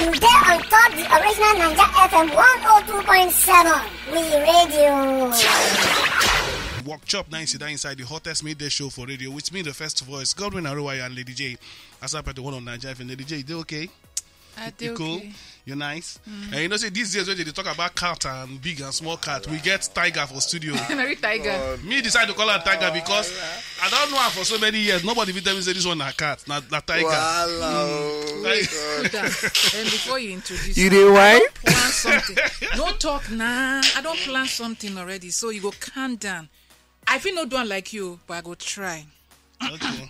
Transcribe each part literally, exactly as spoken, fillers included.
You dey on top the original Naija F M one oh two point seven. We radio. Work chop now, sit down inside the hottest midday show for radio with me, the first voice, Godwin Aruwaya and Lady J. As I the one on Naija F M, Lady J, you dey okay? I dey You cool? Okay. You nice? Mm. And you know, say these days when they talk about cat and big and small cat, we get tiger for studio. Very tiger. Me decide to call her tiger because I don't know her for so many years. Nobody will tell me say this one na cat, na, na tiger. Wahala o. Like, Hold on. And before you introduce You her, dey I why? Don't plan something. No talk now. I don't plan something already, so you go calm down. I feel no do one like you, but I go try. Okay.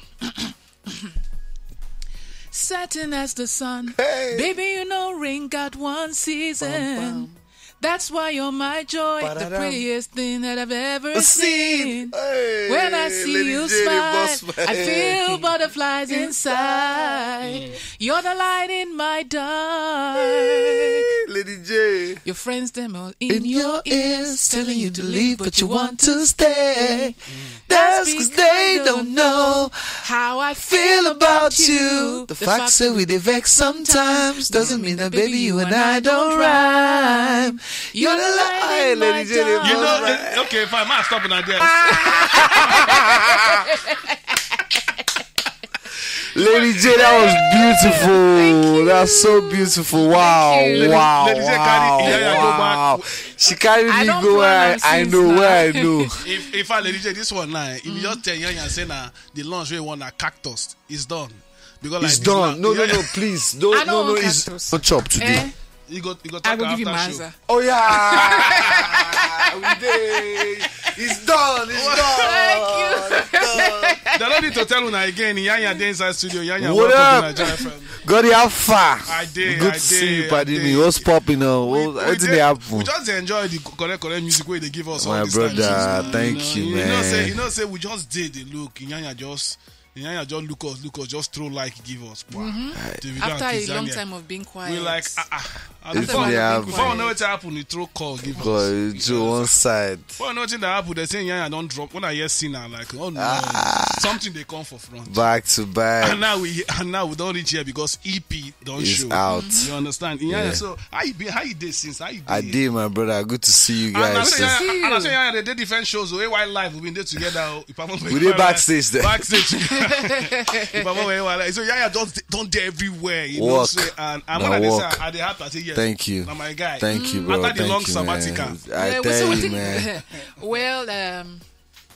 Certain as the sun. Hey. Baby, you know, rain got one season. That's why you're my joy, the Ba-da-dam. Prettiest thing that I've ever seen. Hey, When I see Lady you J, the smile, boss man. I feel butterflies inside. You're the light in my dark. Hey, Lady J. Your friends, them all in In your your ears, ears, telling you to leave, but you want to stay. That's 'cause they don't know how I feel about you. The fact say we dey vex sometimes doesn't mean that, baby, you and I don't rhyme. You're the light in my dark. You know, eh, okay, fine, man, stop una there. Lady J, that was beautiful. That's so beautiful. Wow, Thank you. Wow, Lady J carry wow, Iyanya go back. Wow. She carry I me don't go plan where am I since know, now. Where I know. If if I Lady J, this one now, if you just tell Iyanya say na the lunch wey you want na cactus, it's done. Because It's like, done. No, no, yeah. No, please. Don't, I don't no, no, want it's cactus. Not chop today. Eh? You go, you go I talk will give you after my show. Answer. Oh yeah, we dey. It's done. It's done. Thank you. It's done. They don't need to tell una again. Iyanya dey inside studio. Iyanya, What welcome up? To Naija F M. God, how far? I dey, Good I to see dey, you, I padi dey. Me. What's popping now? We, What, we wetin dey, dey happen? We just dey enjoy the correct, correct music wey they give us My all this brother, time. Thank you, You know, you know, man. Say, you know, say we just did the look. Iyanya just, Iyanya just look us, look us, just throw like, give us. Wow. Mm-hmm. Davido and After a Kiss long Daniel. Time of being quiet. We like, ah, ah. I It's don't know. Before we know what happened, he throw call, give us. Go to one side. Well, nothing that happened. They say Iyanya don't drop. When I hear Sina, like, oh no, something they come for front. Back to back. And now we and now we don't reach here because E P don't It's show. Out. You understand? Yeah. Yeah. So how you be? How you dey since? How you I dey? Did, my brother. Good to see you guys. And I say, and I say, yeah, they did different shows. The way wildlife we been there together. Oh, if I'm We did backstage there. Backstage. If I'm so yeah, yeah, don't don't dey everywhere. You Work. Know, say, and I'm Now gonna work. Say, I dey happy. I say yes. Thank you. Now my guy. Thank you, bro. After the Thank long you, sabbatical. Man. I Yeah, we tell say you, wetin- man. Well, um,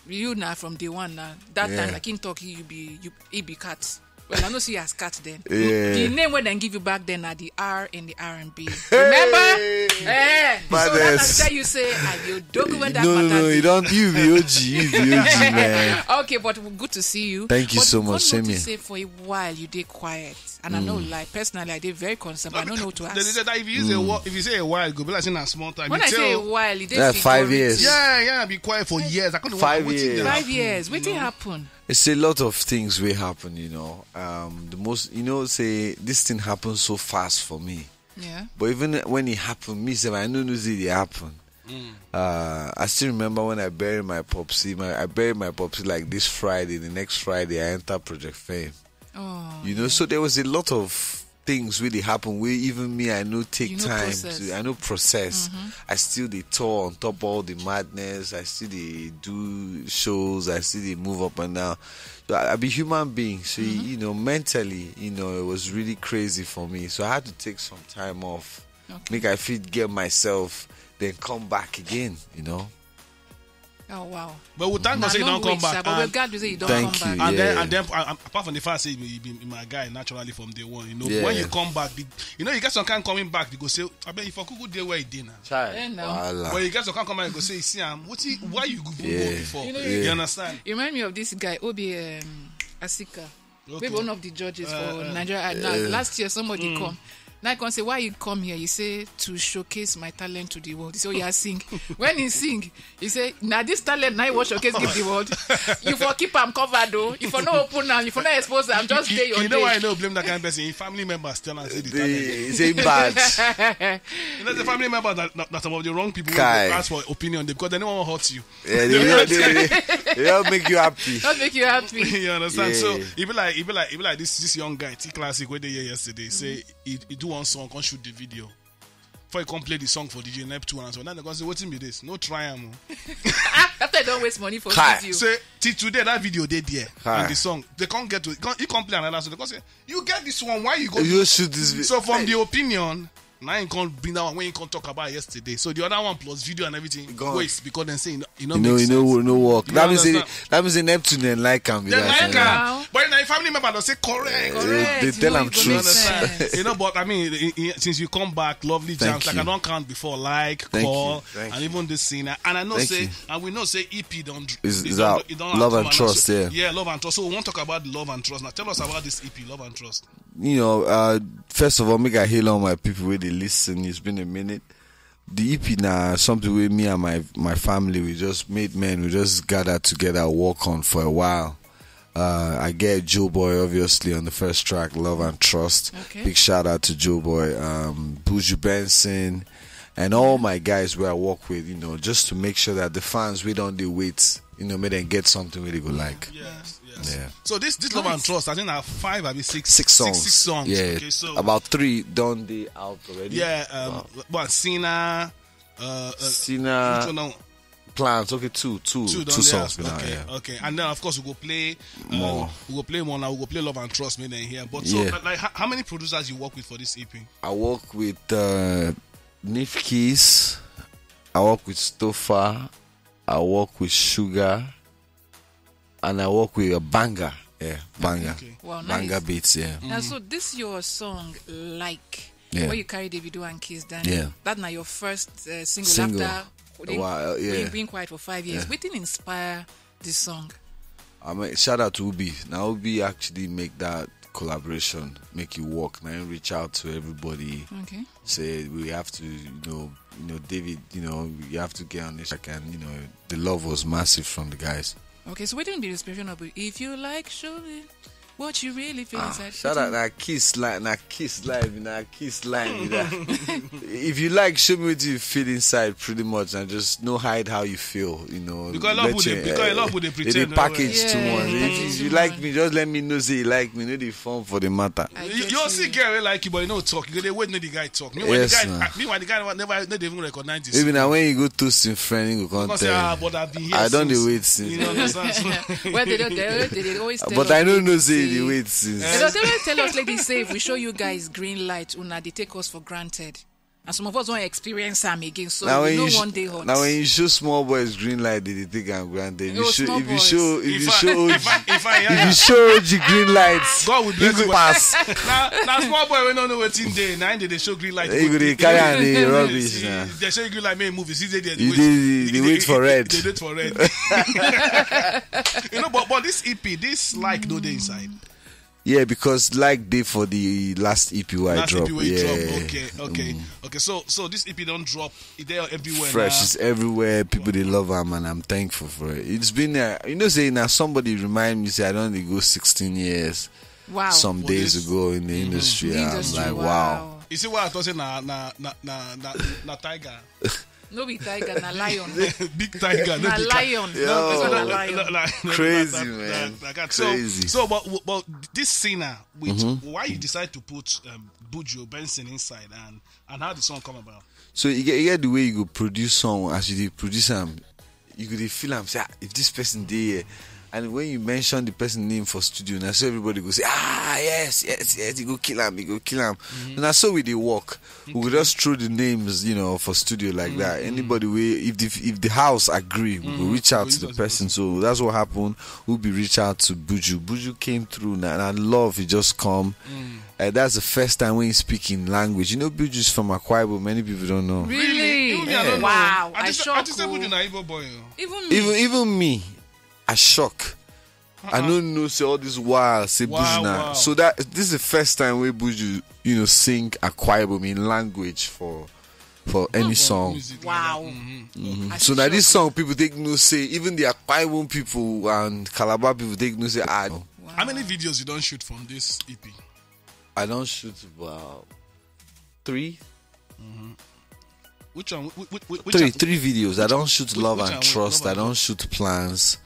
you now from day one now. That Yeah. Time, like in talk, you be you he be cat. Well, I know see you as cat then. Yeah. The name when they give you back then are the R in the R and B. Remember? Eh. So that I Baddest. Tell you say, I you don't when that No, no, matter no, dey. You don't. You be O G. You be O G, man. Okay, but good to see you. Thank you But so much. One Same notice here. Say for a while you did quiet, and I know, like personally, I did very concerned. But I don't know what to They ask. Say that if you use a word, if you say a while, go be like in a small time. When You I say a tell while, it Yeah, is five years. Yeah, yeah, be quiet for years. I couldn't Five Wetin years. dey Five happen, years. You Wetin know? Happen? It's a lot of things will happen, you know. Um, the most, you know, say this thing happened so fast for me. Yeah. But even when it happened, me sef, I know no say it happen. Uh, I still remember when I buried my popsy. My, I buried my popsy like this Friday. The next Friday, I enter Project Fame. Oh. You know, so there was a lot of things really happen where even me, I know take You know time process. To, I know process. I still the tour on top of all the madness. I still the do shows. I still the move up and down. So I, I be human being. So you know, mentally, you know, it was really crazy for me. So I had to take some time off. Okay. Make I fit get myself, then come back again. You know. Oh wow. But we thank God say you don't come back. But we God say you don't Thank come you, back. And then, yeah. And then, uh, uh, apart from the fact say you be, you be my guy naturally from day one, you know, Yeah. When you come back, the, you know, you get some kind coming back, you go say, I bet if I could go there where you did now. Child. Eh, no. Wahala. But you get some kind come back, you go say, see, I'm what he, why you go Yeah. Before? You know, Yeah. You understand? You remind me of this guy, Obi um, Asika. Okay. We were one of the judges Uh, for uh, Nigeria. Uh, now, uh, last year, somebody come. Now I can say, why you come here? He say to showcase my talent to the world. He say, oh yeah, sing. When he sing, he say, now this talent now you want showcase give the world. You for keep am covered though. You for no open am. You for no expose am. Just You, stay your you know day. Why I don't blame that kind of person? His family members tell am say the talent. They say bad. You know the family members that, that, that some of the wrong people Kai. Ask for Opinion because they don't want to hurt you. Yeah, they, they, they, they, they don't make you happy. Don't make you happy. You understand? Yeah. So it be like it be like it be like this this young guy, T Classic, where they here yesterday. Say he, he do one song, come shoot the video. Before you come play the song for D J Neptune and so, now they come say, "Wetin be this? No try am o." After you don waste money for Kai. Video. Say, till today, that video dey there. Kai. And the song, they can't get to it. He can't play another song. They can't say, "You get this one, why you go?" You shoot this video. So from the opinion, now you can't bring that one when you can't talk about yesterday. So the other one plus video and everything, go waste because they say, you know, you know, you know, no work. You that means they, that means they Neptune and like am. They like am. But in a family member, they say, "Correct." Correct. They tell am truth. You know, but I mean, since you come back, lovely jams. Like, I don't count before, like, call, and even this singer. And I know say, and we know say E P don't. Is that Love and Trust? Yeah. Yeah, Love and Trust. So we want to talk about Love and Trust now. Tell us about this E P, Love and Trust. You know, uh, first of all, make I hail all my people where they listen. It's been a minute. The E P now, something where me and my, my family, we just made men, we just gathered together, work on for a while. Uh, I get Joe Boy, obviously, on the first track, Love and Trust. Okay. Big shout out to Joe Boy, um, Buju Benson, and all my guys where I work with, you know, just to make sure that the fans, we don't do wait, you know, make them get something really good like. Yes, yes. Yeah. So this, this Love and Trust, I think I have five, I mean six, six songs. Six, six songs. Yeah. Okay, so about three done they out already. Yeah. Um, wow. But Cena, uh, uh, Cena. Plans. Okay, two, two, two songs now. Okay, yeah. Okay. And then of course we go play uh, more. We go play more now. We go play Love and Trust me then here. But so, yeah. Like, like how, how many producers you work with for this E P? I work with uh, Nif Keys. I work with Stofa. I work with Sugar. And I work with a banger. Yeah, banger. Okay. Wow, banger nice. Beats, yeah. Now, so this your song, like, yeah. Where you carry Davido and Kiss Daniel. Yeah. That's not your first uh, single, single after wow, yeah. You've been quiet for five years. Yeah. Wetin inspire this song? I mean, shout out to Ubi. Now Ubi actually make that collaboration, make it work. Now reach out to everybody. Okay. Say we have to, you know, you know, David, you know, you have to get on this track, and you know, the love was massive from the guys. Okay, so wetin be the inspiration of it? If you like, show me what you really feel ah, inside. Shout out that Kiss line, that Kiss live, that Kiss line. If you like, show me what you feel inside, pretty much, and just no hide how you feel. You know, because a lot of people, they, because a lot of people they pretend they package yeah, too much. If you like me, just let me know say you like me. No, the form for the matter. You, you see, girl like you, but you know talk. You go they wait, no the guy talk. Meanwhile, yes, the guy, meanwhile, the guy never, never even recognize this. Even now when you go to some friend, you go come tell. Ah, but I've been here. I don't wait since. You know, understand? Well, they don't. They, they always tell but us I don't know say they wait since. They don't tell us, ladies, say if we show you guys green light, una they take us for granted. And some of us don't experience them again, so now we know you one day hot. Now when you show small boys green light, they, they take and granted. If you show, if you show, if you show, if you show the green lights, God will bless you. Pass. Now, now small boy we don't know what in day. Now they show green light. They go they carry and they rubbish. They show green light, make movies. They, they, they wait for red. They wait for red. You know, but but this E P, this like no day inside. Yeah, because like day for the last E P I last drop. E P I yeah. Drop. Okay, okay, mm. Okay. So, so this E P don't drop. It's there everywhere. Fresh now. It's everywhere. People they love him, and I'm thankful for it. It's been there. You know, say now somebody remind me say I don't go sixteen years. Wow. Some days ago in the mm-hmm. Industry, in the industry, I'm like, wow. Wow. You see what I thought say na na na na na, na tiger. No be tiger, na lion. Big tiger, no na lion. Yo, no, no, no, crazy na, man. Na, na, crazy. So, so, but but this singer, with mm-hmm. Why you decide to put um, Buju Benson inside and and how the song come about? So you get, you get the way you go produce song as you produce them, you go feel them say ah, if this person there. And when you mention the person name for studio, now so everybody go say, ah, yes, yes, yes, you go kill him, you go kill him. Mm-hmm. And so we they work. We will just throw the names, you know, for studio like mm-hmm. That. Anybody we if the if the house agree, we mm-hmm. Will reach out we'll to the person. So that's what happened. We'll be reach out to Buju. Buju came through now, and I love he just come. Mm. Uh, that's the first time when he's speaking language. You know, Buju is from Akwa Ibom. Many people don't know. Really? Yeah. Wow. I just, I just said Buju na Igbo boy. Even me. Even, even me, I shock. Uh-uh. I don't know say all this while say wow, Buju now. Wow. So that this is the first time we Buju, you know, sing Akwa Ibom in language for for any song. Wow. Mm-hmm. Mm-hmm. So now this song people take no say even the Akwa Ibom people and Calabar people take no say ah. Wow. How many videos you don't shoot from this E P? I don't shoot about three. Mm-hmm. Which one? Which, which, which three, one? Three videos. I don't shoot which, Love which and Trust. Love and I don't shoot Plans.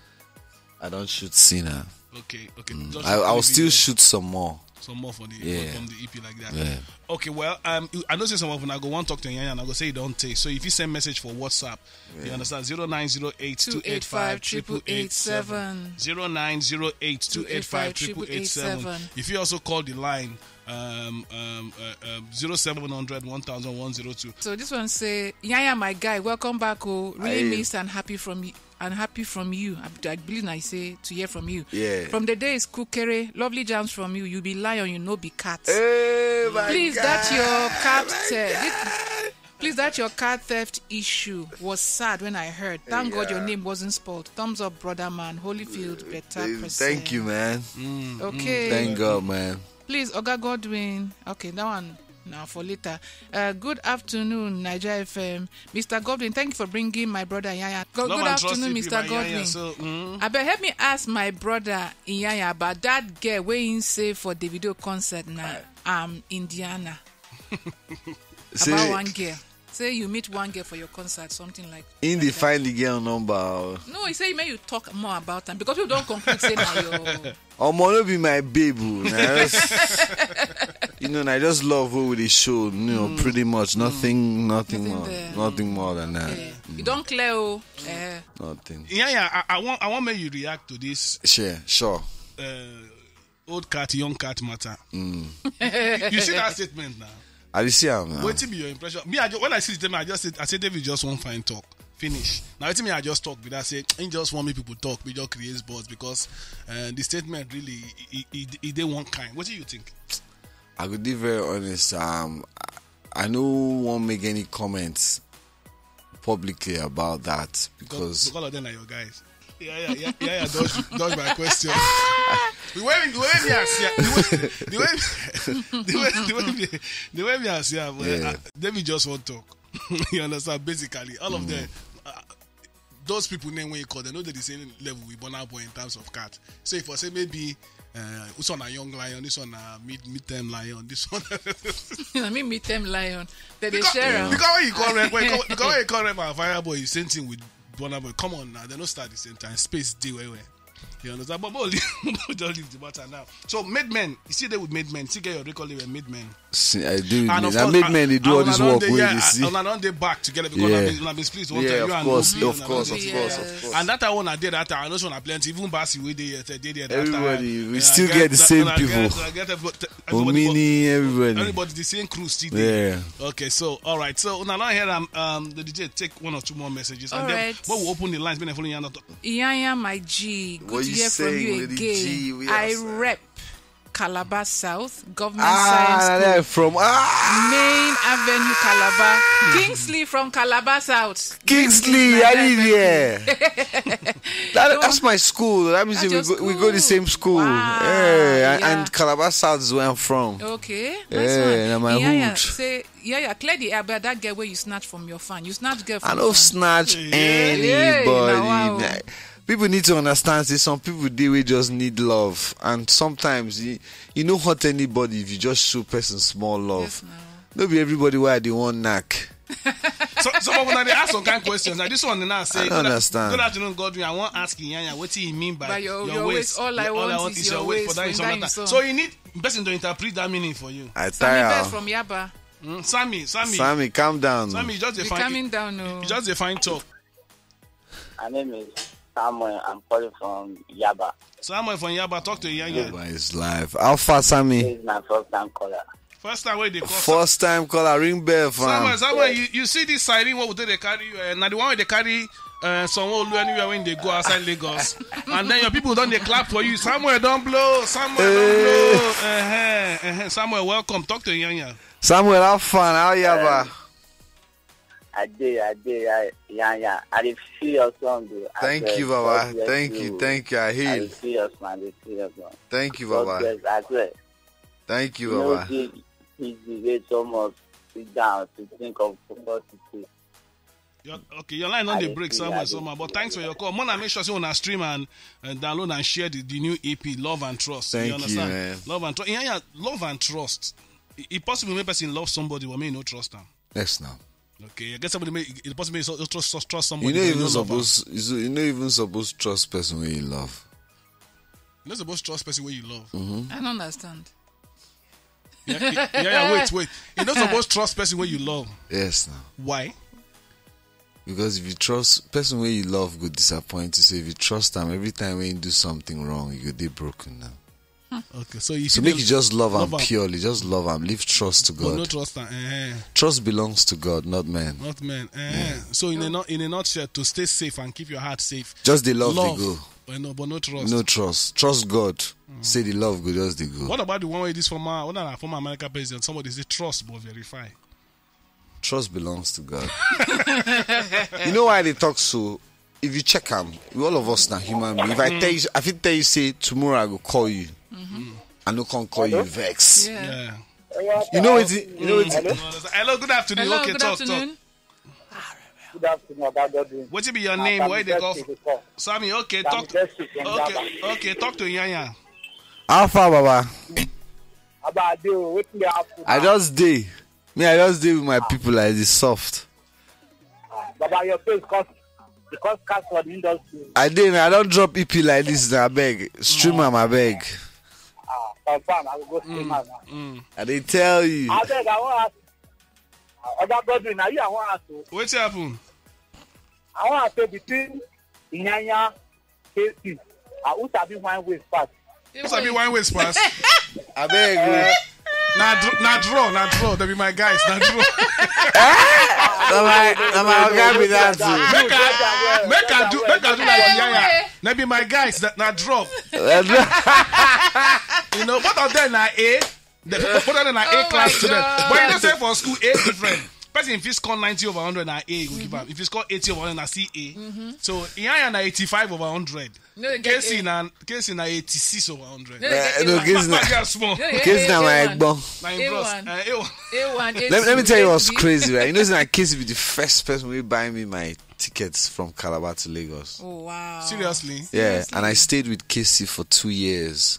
I don't shoot Sinner. Okay, okay. Mm. I, I'll still videos. Shoot some more. some more for the yeah. from the E P like that. Yeah. Okay, well, um, I know say some of them I go one talk to Yanya and I go say you don't take. So if you send message for WhatsApp, yeah. You understand? Zero nine zero eight two eight five triple eight seven. Zero nine zero eight two eight five triple eight seven. If you also call the line, um, um, uh, um, zero seven hundred one thousand one zero two. So this one say, Yanya, my guy, welcome back. Oh, really missed and happy from you. And happy from you. I, I believe I say to hear from you. Yeah. From the days Kukere, lovely jams from you. You be lion, you know be cat. Hey, my please, God. That your cat. Please, that your car theft issue was sad when I heard. Thank God your name wasn't spoiled. Thumbs up, brother man. Holyfield, better person. Thank you, man. Okay. Thank God, man. Please, Oga Godwin. Okay, that one now for later. Uh, good afternoon, Niger F M. Mister Godwin, thank you for bringing my brother Yanya. Good afternoon, Mister Godwin. So, mm. I bet help me ask my brother Yanya about that girl wey he say for the video concert now. Um, Indiana. Say, about one girl. Say you meet one girl for your concert, something like. In the find the girl number. Or no, he say make you talk more about them because you don't conclude say na your. Omo no be my babe. Oh. You know, I just love who they show. You know, mm. Pretty much nothing, mm. Nothing, nothing more, there. Nothing more than that. Okay. Mm. You don't clear. Oh. Eh. Nothing. Yeah, yeah. I, I want, I want make you react to this. Sure, sure. Uh, Old cat, young cat matter. Mm. You see that statement now? I see am now. Wetin be your impression? Me, I just, when I see the statement, I just said, I said David just won't find talk. Finish. Now, wetin me, I just talk, but I say, he just want me people talk, we just create buzz because uh, the statement really, he, he, he, he did one kind. What do you think? I could be very honest. Um, I, I no won't make any comments publicly about that because because all of them are your guys. Yeah, yeah, yeah, yeah, yeah. Dodge, dodge my question. The way, the way me I see, the way, the way, the way, the way, me, the way me I see, uh, yeah. Uh, they be just one talk. You understand? Basically, all of mm. them, uh, those people name when you call them, know they the same level with Burna Boy in terms of cat. So if I say maybe Uh, this one a young lion, this one a mid mid term lion, this one. I mean mid term lion. They dey share am. Because when you call rep, when you call, because when you call rep and fire boy, you same thing with Burna Boy. Come on now, they no start the same time. Space dey well well. You understand? But we'll just leave the matter now. So made men, you see there with made men, see get your record label made men. See, I do. And of course, made men they do all this work wey you see. And I don't dey back together because yeah. I've been, I've been split one yeah, time. Of course, of course, of course, of course. And that time when I did that time, I know some plenty. Even Basi we dey here, dey there. Everybody, we still get the same people. Omini, everybody. Everybody the same crew still there. Yeah. Okay, so all right. So now I hear um, um the D J take one or two more messages, and then we will open the lines. Iyanya, my G, good to hear from you again. I rep Calabar South, Government ah, Science School. From ah! Main Avenue, Calabar. Kingsley from Calabar South. Kingsley, I live here. That, that's my school. That means we go, we go the same school. Wow. Yeah, yeah. And Calabar South is where I'm from. Okay. Yeah, my hood. Say, yeah, yeah. Clear the air, but that girl where you snatch from your fan. You snatch girl from I don't snatch anybody. People need to understand say some people dey wey just need love, and sometimes you, you no hurt anybody if you just show person small love. Yes, no be everybody wey I dey wan knack. So some of una dey ask some kind questions. Like this one now say, I don't understand. Good afternoon, Godwin. I wan ask Iyanya wetin he mean by your waist. All I want is your waist for that instrumental. So you need person to interpret that meaning for you. I tire. Sammy from Yaba. Mm, Sammy, Sammy. Sammy, calm down. Sammy, just a fine. Calming down, no. Just a fine talk. My name is Samuel. I'm calling from Yaba. Samuel from Yaba, talk to Iyanya. Yaba is live. How far, Sammy? This is my first time caller. First time wey dey call. First time caller, ring bell for Samuel. Samuel, you, you see this siren wey we take dey carry you? Uh, na the one wey dey carry uh, some old anywhere when they go outside Lagos, and then your people don dey clap for you. Samuel don blow. Samuel don blow. Uh-huh, uh-huh. Samuel, welcome. Talk to Iyanya. Samuel, how far? How Yaba? I dey, I dey, I, yeah, yeah. I dey feel your song, though. Thank you, Baba. Thank you, thank you. I heal. I dey feel your song, I dey feel your song. Thank you, Baba. God bless, I swear. Thank you, Baba. You know, see, see the way so much sit down to think of positive. Your, okay, your line don dey break somewhere, somewhere. But thanks for your call. Mona, make sure say una stream and, and download and share the, the new E P, Love and Trust. Thank you, man. Love and Trust. Yeah, yeah, Love and Trust. It, it possible make person love somebody, but may no trust them. Yes, now. Okay, I guess somebody may it possibly so trust trust, trust somebody. You know, even suppose you know even suppose trust person where you love. You not supposed to trust person where you love. Mm-hmm. I don't understand. Yeah, yeah, wait, wait. You no suppose trust person wey you love. Yes, now. Why? Because if you trust person wey you love go disappoint you. So if you trust am, every time when you do something wrong, you go dey broken now. Okay, so you So dey make you just love am love am. Purely. Just love am. Leave trust to But no God. Trust am. Eh, Trust belongs to God, not men. not men. Eh. So in a not in a nutshell, to stay safe and keep your heart safe. Just the love, Love, they go. But no, but no trust. No trust. Trust God. Say the love go just dey go. What about the one way this former, what na former American president? Somebody say trust but verify. Trust belongs to God. You know why they talk so? If you check am, all of us na human being. If I tell you, I fit tell you say tomorrow I go call you. I no come call you vex. Yeah. Yeah. You know what? You know what? Hello, good afternoon. Hello, okay, good talk, afternoon. Good afternoon, Oga Godwin. What be your Na name? Sammy Where they call? Justice dey call. Sammy, okay, Sammy talk. Justice from Okay, Java. okay, talk to Yanya. How far, Baba? Baba Ade o, wetin dey happen? I Now? Just dey. Me, I just dey with my people like this soft. Baba, your face cause because cast for the industry. I dey. I don't drop E P like this. I beg. Stream am, I beg. Ah, confirm, I will go stream am now. I dey tell you. I beg, I wan ask. Oga Godwin, na you I wan ask o. What happen? I wan ask say between Inyanya, K C, and who sabi wine waste pass? Who sabi wine waste pass? I beg. Na dr- na draw, na draw. They be my guys, na draw. Na my, na my oga be that. Make I, make I do, make I do like Yanya. They be my guys, na, na draw. You know, both of them na A. The, both of them na A class students. But you know, say for school, A different. Person if he score ninety over hundred na A, you go give am. If he score eighty over hundred na C A. So Yanya na eighty-five over hundred. No, they get K C A. Na K C na eighty-six over hundred. No, they get Eh, no, A1. K C na, Back, back, small. No, they get K C na A, my A1. Egbon. Na him bros. A one. Eh, A one. A one, Let, let me tell you what's A two, A three. Crazy, right? You know, say na K C be the first person who buy me my tickets from Calabar to Lagos. Oh wow. Seriously. Yeah, and I stayed with K C for two years.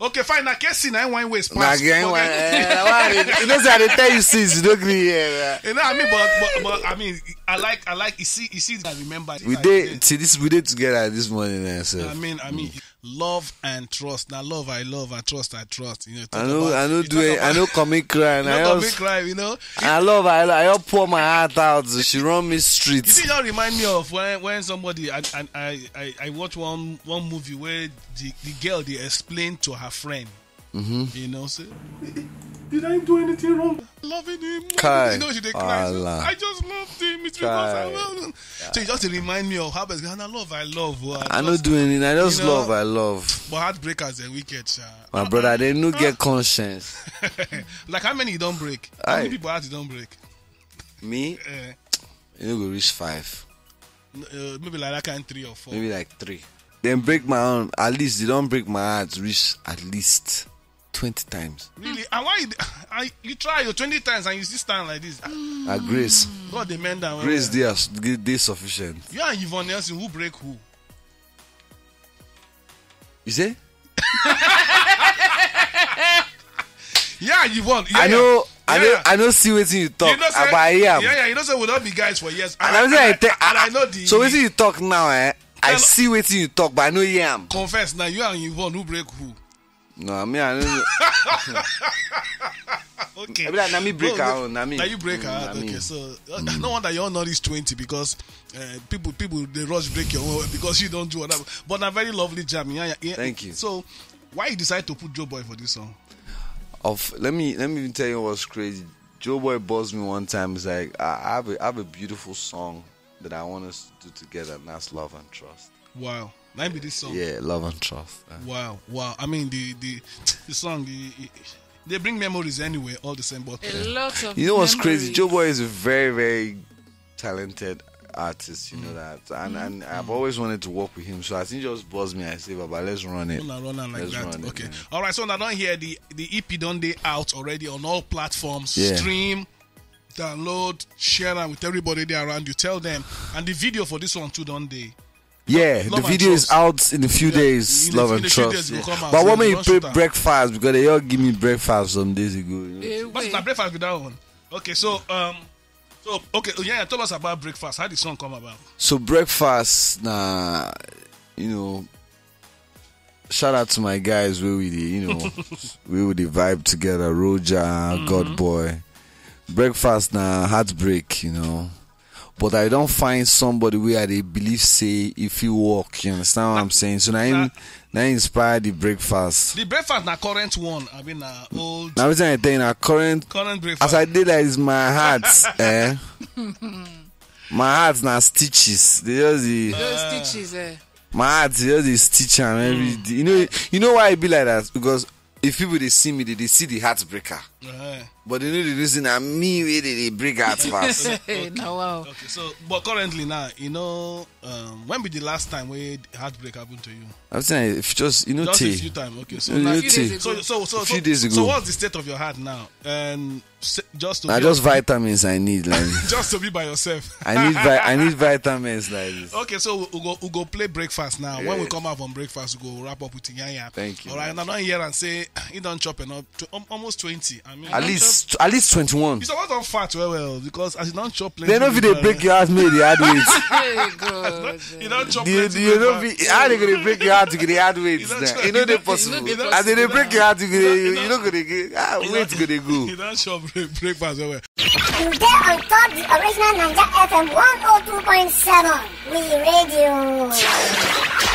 Okay, fine. Na K C na wine waste Na pass. again, Forget- eh, na why I dey- you know, say I dey tell you since you don't agree here. You know, I mean, but, but but I mean, I like I like you see you see. I remember. We I dey till this. We dey together this morning. Eh, so. I mean, I mean, love and trust. Now, love I love, I trust I trust. You know, I talk know, about- I know you do talk it. I about- know commit cry. And You I know, just, make cry, you know. I love, I, I all pour my heart out. So she run me street. You see, you remind me of when, when somebody I, I, I, I watch one one movie where the, the girl they explain to her friend. You know, say, did I do anything wrong? Loving him. Kai. You know, she dey cry. So, Allah. I just loved him. It's because I Kai. love him. So it just remind me of how best kind of love I love. Oh, I no just- do anything. I just you know, love. I love. But heartbreakers are wicked, sha. My brother, they no get conscience. Like how many you don't break? How Aye. many people heart you don't break? Me, Uh, you no go reach five. uh, maybe like that kind three or four. Maybe like three. Then break my own. At least they don't break my heart. Reach at least twenty times. Really? And why you, I, you try your twenty times and you still stand like this? Ah, A grace. God, the men that Grace, they are they, they sufficient. You and Yvonne Nelson, who break who? You say? Yeah, Yvonne. Yeah, I know. I yeah, know. yeah. I know. See what you talk. You know, say- But I hear am. Yeah, yeah. You know, say we don't be guys for years. And I'm saying, I, te- and I know the. So what you talk now, eh? I Tell- see what you talk, but I know hear am. Confess now. You and Yvonne, who break who? No, I mean, I don't know. Okay. I be like, na me break No, her no, own, na me. Now you break Mm, her. na Okay, me. So uh, no wonder you all know this twenty because uh, people people they rush break your own because you don't do whatever. But a very lovely jam. Yeah, yeah, yeah. Thank you. So why you decide to put Joe Boy for this song? Of let me let me even tell you what's crazy. Joe Boy buzzed me one time. He's like, I I have a, I have a beautiful song that I want us to do together, and that's Love and Trust. Wow, let me this song. Yeah, Love and Trust. Uh, Wow, wow. I mean the the the song the, it- they bring memories anyway, all the same. But A lot of You know what's crazy? memories. Joe Boy is a very, very talented artist. You know that, and and I've always wanted to work with him. So I think just buzzed me. I say, Baba, let's run it. Una run am like Let's that. run it, Okay. man. All right. So now don't hear the the E P don't they out already on all platforms. Yeah. Stream, download, share them with everybody there around you. Tell them. And the video for this one too don't they. Yeah, Love the and video is Trust. Out in a few days. In a- Love in and a few Trust. days, it will come out. But So what they made you don't pray shoot am. Breakfast because they all give me breakfast some days ago. You know? Eh, What's wait. that breakfast with that one? Okay. So um. So okay. Oh, yeah. Tell us about breakfast. How the song come about? So breakfast, nah, you know, Shout out to my guys where we dey, you know, we would dey vibe together. Roger, God boy. Breakfast na heartbreak, you know. But I don't find somebody where I dey believe say if you walk, you understand what I'm saying? So now him, now him inspire the breakfast. The breakfast na current one. I mean, na old. Now everything I tell you, na current. Current breakfast. As I did like this, my heart, eh? My heart na stitches. They just the Those stitches, eh? My heart just dey stitch am every day. You know, you know why e be like that? Because if people dey see me, they dey see the heartbreaker. Eh. But they know the reason na me wey dey dey break heart fast. Hey, now wow. Okay, so but currently now, you know, um, when be the last time where heartbreak happened to you? I'm saying if just you know Just a Tay. few time. Okay, so You now, know Few days Tay. ago. so so so A few so, days so ago. What's the state of your heart now? And se- just to Na be just vitamins I need, like just to be by yourself. I need vi- I need vitamins like this. Okay, so we go we go play breakfast now. When we Yes. come out from breakfast, we go wrap up with Yanya. Thank you. All right, and I don't hear and say he don't chop enough. To, um, almost twenty. I mean, At least at least twenty-one. It's about on fat well well because as you don't chop plenty. They no fit dey break your heart, make the hard weight. Hey, God. You don't chop You, plenty. you no breakfast. fit how they go dey break your heart to get the hard weight. You don't Now. chop- You know they you don't- possible. you don't- As they dey break your heart, you go dey- you you no go dey get ah You weight don't- go dey go. You don't chop break- breakfast well well. You dey on top the original Naija F M one oh two point seven. We radio.